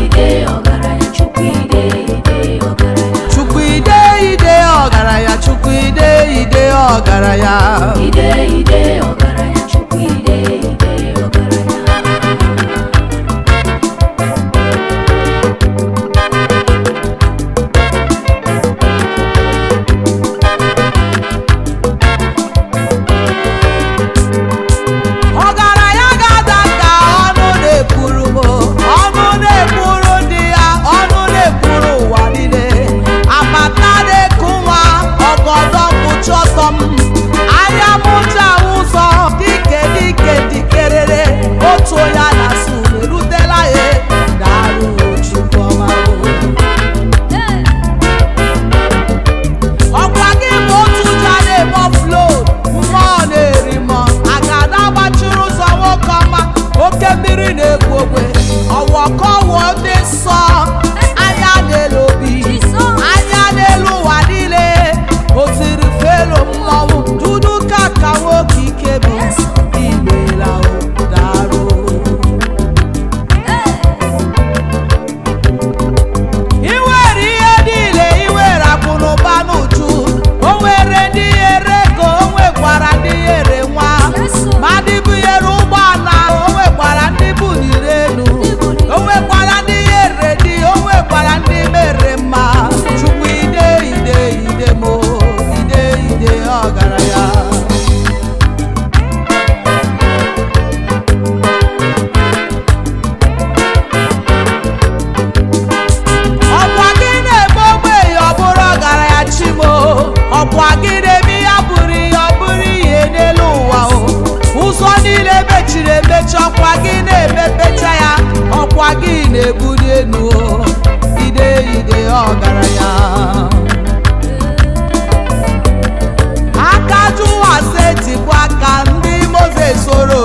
Ide ọgaranya, Chukwu ide ide ọgaranya. Chukwu ide ide ọgaranya, Chukwu ide ide ọgaranya. Ide ide ọgaranya, Chukwu ide ide ọgaranya. Ọgaranya ga-ada ka ọnụ na-ekwuru m, ọnụ na-ekwuru ndị ya, ọnụ na-ekwuru ụwa niile. Amata na-eku nwa, ọgọdọ mkpuchi ọtọ m, anya m ji ụzọ, dike dike dikerere, otu onye a na-asụ erutela ya, daalụ Chukwu ọma o. Ọkwa gị bụ otu ji a na-eme ọflod, mmụọ na-eri mmụọ, agada gbachiri ụzọ nwoke ọma, oke mmiri na-egbu ogwe, ọwọkọwọ ndị nsọ, anya n'elu obi, anya n'elu ụwa niile, otiri felo mmọnwụ, dudu ka ka nwoke ike bụ, imela o, daalụ. I nwere ihe niile, i nwere akụnụba n'uju, o nwere ndị nyere ego, o nwekwara ndị nyere nwa, ma ndị bunyere ụgbọala, o nwekwara ndị buliri elu, o nwekwara ndị nyere di, o nwekwara ndị mere mma. Chukwu ide ide ide mo, ide ide ọgaranya. Ọkwa gị na-eme ogbenye ọ bụrụ ọgaranya chimo, ọkwa gị na-eme ihe bụrụ ihe ọ bụrụ ihe n'elu ụwa o, ụzọ niile mechiri emechi ọkwa gị na-emepecha ya, ọkwa gị na-ebuli elu o, ide ide ọgaranya. Aka jụwa setikwa aka ndị Mozes soro.